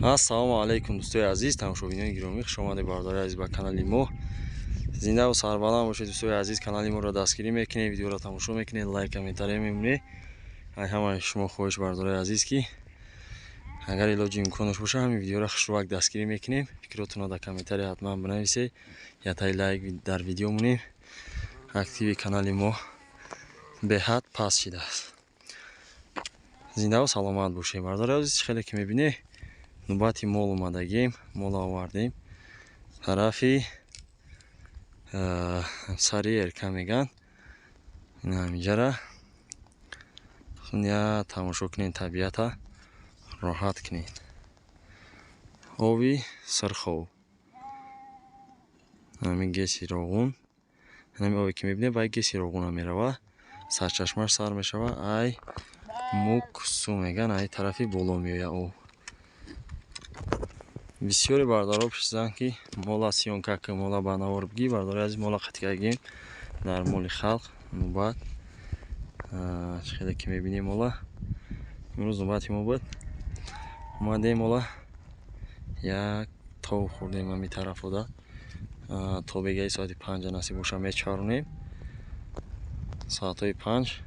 Ассалому алайкум, дӯстои азиз, тамошобинони гиромӣ, хуш омадед, бародари азиз, ба канали мо. Зиндаву сарбаланд бошед, дӯстои азиз. Канали моро дастгирӣ мекунед, видеоро тамошо мекунед, лайк, комментария мемонед. Ай ҳамаи шумо хоҳиш, бародари азиз, ки агар илоҷи имконаш боша, ҳамин видеоро хушрӯак дастгирӣ мекунем. Фикротонро дар комментария ҳатман бинависед, ятаи лайк дар видео монем. Активи канали мо беҳад паст шидааст. Зиндаву саломат бошед, бародари азиз. Хеле ки мебинед, нубати мол омадагем, мол овардем тарафи сари эрка меган. Ина ҳаминҷара я тамошо кунед, табиата роҳат кунед. Оби Сирхов, ҳамин ГЭСи Роғун, ҳамин обе ки мебинед, ба ГЭСи Роғуна мерава. Сарчашмаш сар мешава ай Муксу меган, ай тарафи боло меояд об. Бисёре бародаро пурсиданд, ки мола съёмка ки, мола ба навор бигӣ. Бародари азиз, мола қатикагем дар моли халқ. Нубат чӣ хеле ки мебинем, мола имрӯз нубати мо буд. Омадем, мола як тов хӯрдем ҳами тарафода. То бегаи соати 5 насиб боша, мечаронем. Соатҳои 5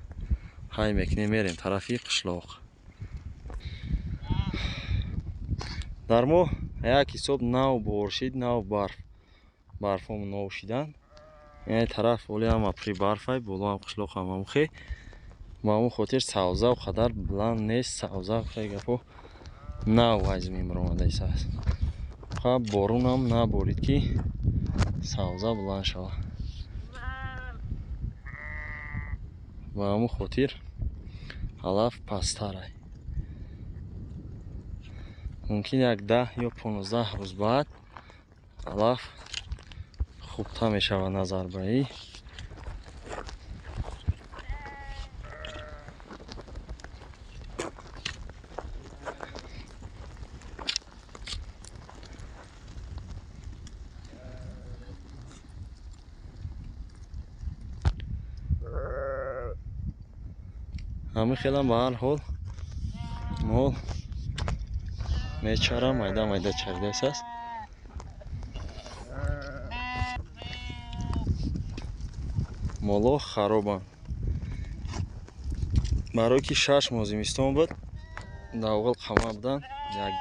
ҳай мекунем, мерем тарафи қишлоқ. Дар мо як ҳисоб нав боршид, нав барф, барфҳо нов шиданд. Яъне тараф оли ҳама пури барфай, боло ҳам қишлоқ ҳам ҳамухе. Ба ҳамон хотир савза қадар баланд нест. Савза хеле гапо нав аз замин баромадаистааст. Фақат борунам наборид, ки савза баланд шавад. Ба ҳамон хотир алаф пасттарай. Мумкин як 10 ё 15 рӯз баъд алаф хубтар мешавад назар ба ин. Ҳамин хелам ба ҳар ҳол мол мечара, майда майда чаридааст. Моло харобанд, барое ки 6 моҳ зимистон буд, дар оғил қама буданд. Як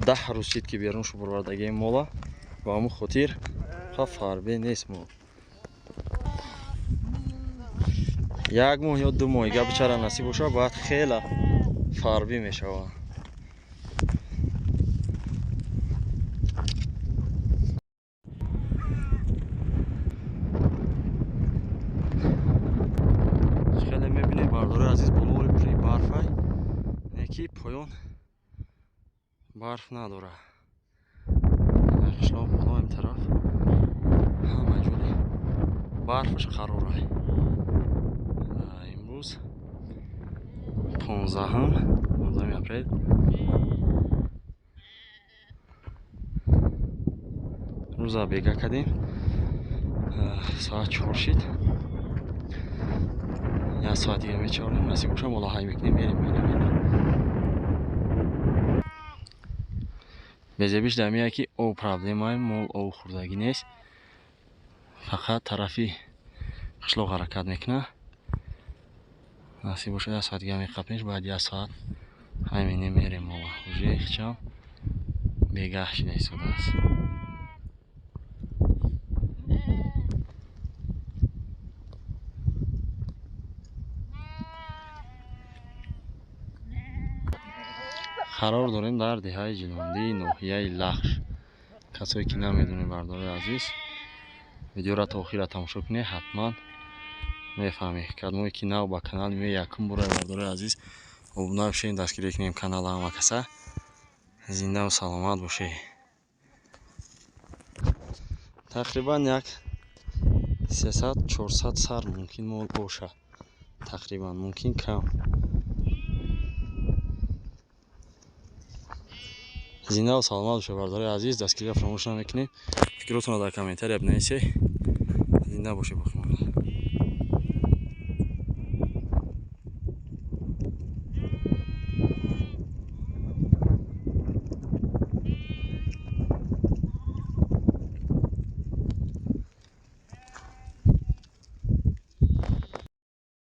10 рӯз шид, ки берун шубурвардагием мола. Ба ҳамон хотир ха фарбе нест мол. Як моҳ ё 2 моҳ ига бичара насиб бошад, баъд хела фарбӣ мешавад. Хеле мебинед, бардори азиз, болои пури барфай, ки поён барф надорад. Қишлоқ боло ин тараф ҳама ҷоли барфаш қарорай. Имрӯз 15-ум, 15-уми апрел. Рӯза бега кардем, соат 4 шид. Як соат дига мечаронем, насиб боша, мола ҳай мекунем, мерем, мерем, мерем. Безебиш дар меяд, ки об проблемае. Мол об хӯрдагӣ нест, фақат тарафи қишлоқ ҳаракат мекунад. Насиб бошад, як соат дига меқапемш, баъд як соат ҳай менем, мерем мола. Уже хичам бегаҳ шида истодааст. Қарор дорем дар деҳаи Ҷилондии ноҳияи Лахш. Касое ки намедонед, бардори азиз, видеоро то охира тамошо кунед, ҳатман мефаҳмед. Кадмое ки нав ба канали мо якум бора, бардори азиз, обуна бишед, дастгирӣ кунем канала. Ҳама каса зиндаву саломат бошед. Тақрибан як 300-400 сар мумкин мол бошад, тақрибан, мумкин кам. Зиндаву саломат бошед, бардори азиз. Дастгириро фаромӯш намекунем. Фикротонро дар комментария бинависед. Зинда бошед, боқимонда.